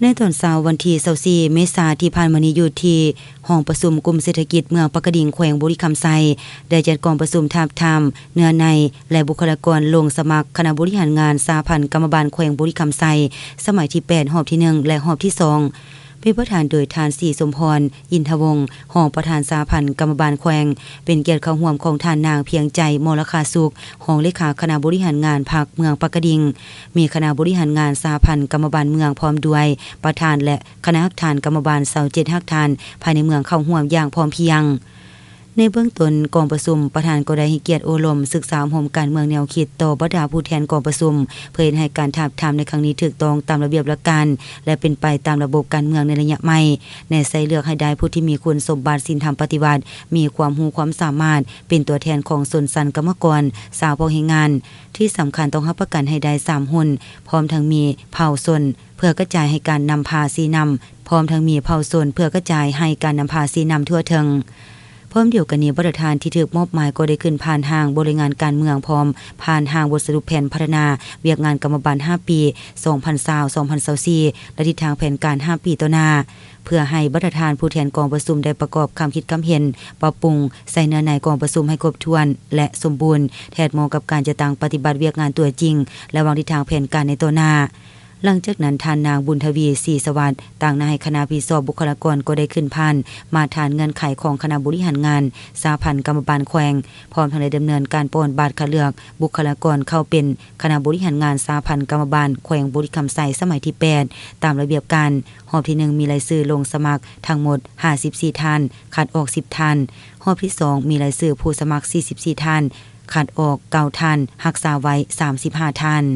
ໃນຕອນເຊົ້າວັນທີຊາວສີ່ເມສາທີ່ຜ່ານມານີ້ ຢູ່ທີ່ຫ້ອງປະຊຸມກຸ່ມເສດຖະກິດເມືອງປາກກະດິງ ແຂວງບໍລິຄຳໄຊ ໄດ້ຈັດກອງປະຊຸມທາບທາມເນື້ອໃນ ແລະ ບຸກຄະລາກອນລົງສະໝັກຄະນະບໍລິຫານງານສະຫະພັນກຳມະບານແຂວງບໍລິຄຳໄຊ ສະໄໝທີແປດ ຮອບທີໜຶ່ງ ແລະ ຮອບທີສອງ ເປັນປະທານໂດຍທ່ານ ສີສົມພອນ ອິນທະວົງ ຮອງປະທານສະຫະພັນກຳມະບານແຂວງ, ເປັນກຽດເຂົ້າຮ່ວມຂອງທ່ານນາງ ພຽງໃຈ ມໍລະຄາສຸກ ຮອງເລຂາຄະນະບໍລິຫານງານພັກເມືອງປາກກະດິງ, ມີຄະນະບໍລິຫານງານສະຫະພັນກຳມະບານເມືອງ ພ້ອມດ້ວຍປະທານ ແລະ ຄະນະຮາກຖານກຳມະບານ ຊາວເຈັດຮາກຖານ ພາຍໃນເມືອງເຂົ້າຮ່ວມຢ່າງພ້ອມພຽງ. ໃນເບື້ອງຕົ້ນກອງປະຊຸມ, ປະທານກໍໄດ້ໃຫ້ກຽດໂອ້ລົມ, ສຶກສາອົບຮົມການເມືອງແນວຄິດຕໍ່ບັນດາຜູ້ແທນກອງປະຊຸມ, ເພື່ອເຮັດໃຫ້ການທາບທາມໃນຄັ້ງນີ້ຖືກຕ້ອງຕາມລະບຽບຫຼັກການ ແລະ ເປັນໄປຕາມລະບົບການເມືອງໃນໄລຍະໃໝ່, ແນໃສ່ເລືອກໃຫ້ໄດ້ຜູ້ທີ່ມີຄຸນສົມບັດສິນທຳປະຕິວັດ, ມີຄວາມຮູ້ຄວາມສາມາດ, ເປັນຕົວແທນຂອງຊົນຊັ້ນກຳມະກອນ, ຊາວພາກແຮງງານ. ທີ່ສຳຄັນຕ້ອງຮັບປະກັນໃຫ້ໄດ້ສາມຮຸ່ນ, ພ້ອມທັງມີເຜົ່າຊົນ ເພື່ອກະຈາຍໃຫ້ການນຳພາຊີ້ນຳ, ພ້ອມທັງມີເຜົ່າຊົນ ເພື່ອກະຈາຍໃຫ້ການນຳພາຊີ້ນຳທົ່ວເຖິງ. ພ້ອມດຽວກັນນີ້, ບັດຕະຖານທີ່ຖືກມອບໝາຍກໍໄດ້ຂຶ້ນຜ່ານຮ່າງບົດລາຍງານການເມືອງ ພ້ອມຜ່ານຮ່າງບົດສະຫຼຸບແຜນພັດທະນາວຽກງານກຳມະບານຫ້າປີ ສອງພັນຊາວ ສອງພັນຊາວສີ່ ແລະ ທິດທາງແຜນການຫ້າປີຕໍ່ໜ້າ, ເພື່ອໃຫ້ບັດຕະຖານຜູ້ແທນກອງປະຊຸມໄດ້ປະກອບຄຳຄິດຄຳເຫັນ, ປັບປຸງໃສ່ເນື້ອໃນກອງປະຊຸມໃຫ້ຄົບຖ້ວນ ແລະ ສົມບູນ, ແທດເໝາະກັບການຈັດຕັ້ງປະຕິບັດວຽກງານຕົວຈິງ ແລະ ວາງທິດທາງແຜນການໃນຕໍ່ໜ້າ. ຫຼັງຈາກນັ້ນ, ທ່ານນາງ ບຸນທະວີ ສີສະຫວັດ ຕາງໜ້າໃຫ້ຄະນະຜິດຊອບບຸກຄະລາກອນ ກໍໄດ້ຂຶ້ນຜ່ານມາດຕະຖານເງື່ອນໄຂຂອງຄະນະບໍລິຫານງານສະຫະພັນກຳມະບານແຂວງ, ພ້ອມທັງໄດ້ດຳເນີນການປ່ອນບາດຄັດເລືອກບຸກຄະລາກອນເຂົ້າເປັນຄະນະບໍລິຫານງານສະຫະພັນກຳມະບານແຂວງບໍລິຄຳໄຊ ສະໄໝທີແປດ ຕາມລະບຽບການ. ຮອບທີໜຶ່ງ ມີລາຍຊື່ລົງສະໝັກທັງໝົດຫ້າສິບສີ່ທ່ານ, ຄັດອອກສິບທ່ານ. ຮອບທີສອງ ມີລາຍຊື່ຜູ້ສະໝັກສີ່ສິບສີ່ທ່ານ, ຄັດອອກເກົ້າທ່ານ, ຮັກສາໄວ້ສາມສິບຫ້າທ່ານ.